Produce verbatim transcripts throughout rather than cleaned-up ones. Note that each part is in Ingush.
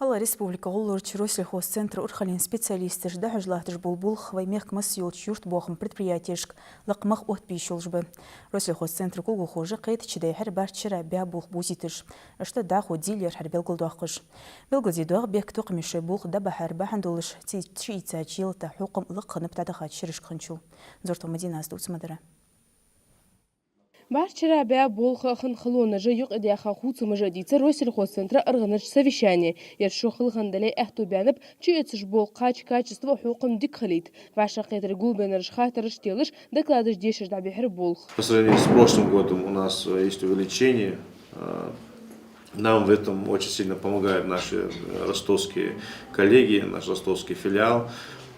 ГӀалгӀай Республика гӀолларча Россельхозцентра урхален специалисташа дӀахьош латташ бола болх вай мехка масса йолча юртбоахама предприятешка лакха мах оттабе йиш йолаш ба. Россельхозцентра кулгалхоша кхетаче дӀайихьар барт шера баь болх бувзийташ, иштта дӀахо дийла лерхӀар белгалдоаккхаш. Белгалде доагӀа, бехктокхаме шоай болх дӀабахьар бахьан долаш, ци-, чуийцача ялата хьокхам лакха хиннаб дӀадахача шерашка хинначул. Дзортова Мадинас дувц ма дарра. Барт шера баь болх а, хинна халонаш а юкъедаьха хувцамаш а дийцар Россельхозцентра аргӀанарча совещане. Ер шу хала хиннадале аьттув баьннаб чуэцаш бола кхача качество а хьокхам дика хилийта. ВӀашагӀкхетаре гулбеннараш хаттараш телаш, докладаш дешаш дӀабихьар болх. По сравнению с прошлым годом у нас, э, есть увеличение. Э, нам в этом очень сильно помогают наши, э, ростовские коллеги, наш ростовский филиал.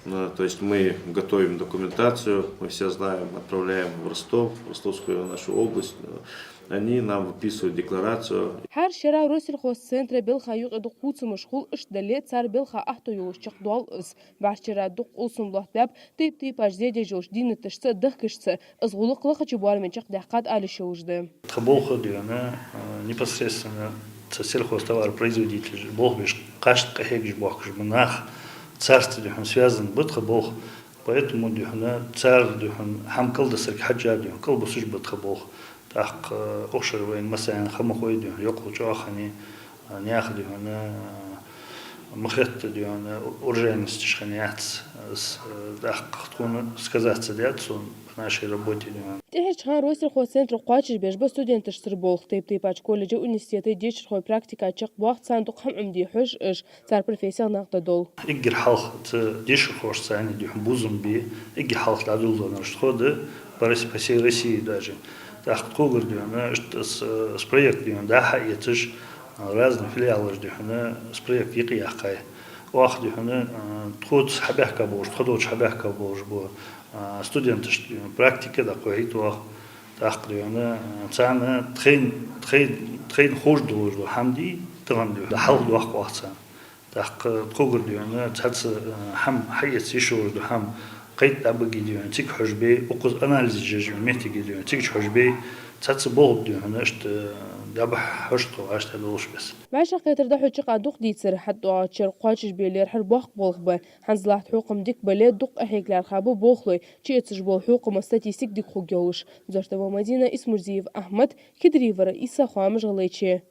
Э, то есть мы готовим документацию, мы все знаем, отправляем в Ростов, в Ростовскую нашу область. Э, они нам выписывают декларацию. ХӀара шера Россельхозцентра белха юкъе дукха хувцамаш хул, иштта дале а цар белха аьттув йолаш чакхдоал из. Барт шера дукха алсам лоаттабаьб тайп-тайпара зе деш йолча дийнаташца а дахкашца а, из гӀулакх лакхача боараме чакхдаьккхад ала йиш йолаш да. Тха болх а, дий хьона, э, непосредственно цу сельхозтоваропроизводителаша болх беш, кхашта къахьегаш боахкаш бола нах, царца, дий хьона, связан ба тха болх. Поэтому, дий хьона, цар, дий хьона, хӀама кӀалдисарга хьежжа, дий хьона, кӀалбисаш ба тха болх. ТӀаккха, э, укх шера вайна массанена ха ма хой, дий хьона, йоккхал чӀоагӀа хиннай, э, наьха, дий хьона, э, ма хетта, дий хьона, урожайносташ хиннаяц. Из, э, тӀаккха тхона сказаться даьд сона по нашей работе, дий хьона. ТӀехьарча хана Россельхозцентра кхоачаш беш ба студенташцара болх. Тайп-тайпарча колледжий, университетий дешархой практика чакхбоах, царна дукха хӀама Ӏомаде хьож уж, цар профессех накъадоал. Эггара хьалха цу дешархошца цхьана, дий хьона, бувзам бе, эггара хьалха дӀадоладеннараш тхо да, по Рос-, по всей России даже. ТӀаккха тхогара, дий хьона, иштта с-, с проект, дий хьона, дӀа-хьа эцаш, разные филиалаш, дий хьона, с проект юкъеяьккхай. Оаха, дий хьона, тхоца хьабаьхка болаш, тхо долча хьабаьхка болаш бола, а, студенташта, дий хьона, практика дӀакхухьийта оаха. ТӀаккха, дий хьона, царна тхоай, тхоай, тхоайна ховш долаш дола хӀама, дий, тахан, дий хьона, хьалхадоаккх оаха царна. ТӀаккха тхогара, дий хьона, цхьацца, э, хӀама хьаэца йиш йолаш дола хӀама кхетаде баге, дий хьона, цига хьожабе, укхаза анализаш еш йолча моттиге, дий хьона, цига чу хьожабе, цхьацца болх ба, дий хьона, иштта, э, дӀабахьа хьож тхо, иштта долаш беса. ВӀашагӀкхетар дӀахьоча хана дукха дийцар, хӀаьта оаха чура кхоачашбе лерхӀар боккха болх ба. ХӀанз латта хьокхам дика бале, дукха къахьега лаьрхӀа ба болхлой, чуэцаш бола хьокхама статистика дика хургйолаш. Дзортова Мадина, Исмурзиев Ахьмад, Кидриев Раиса, «Хоамаш ГӀалгӀайче».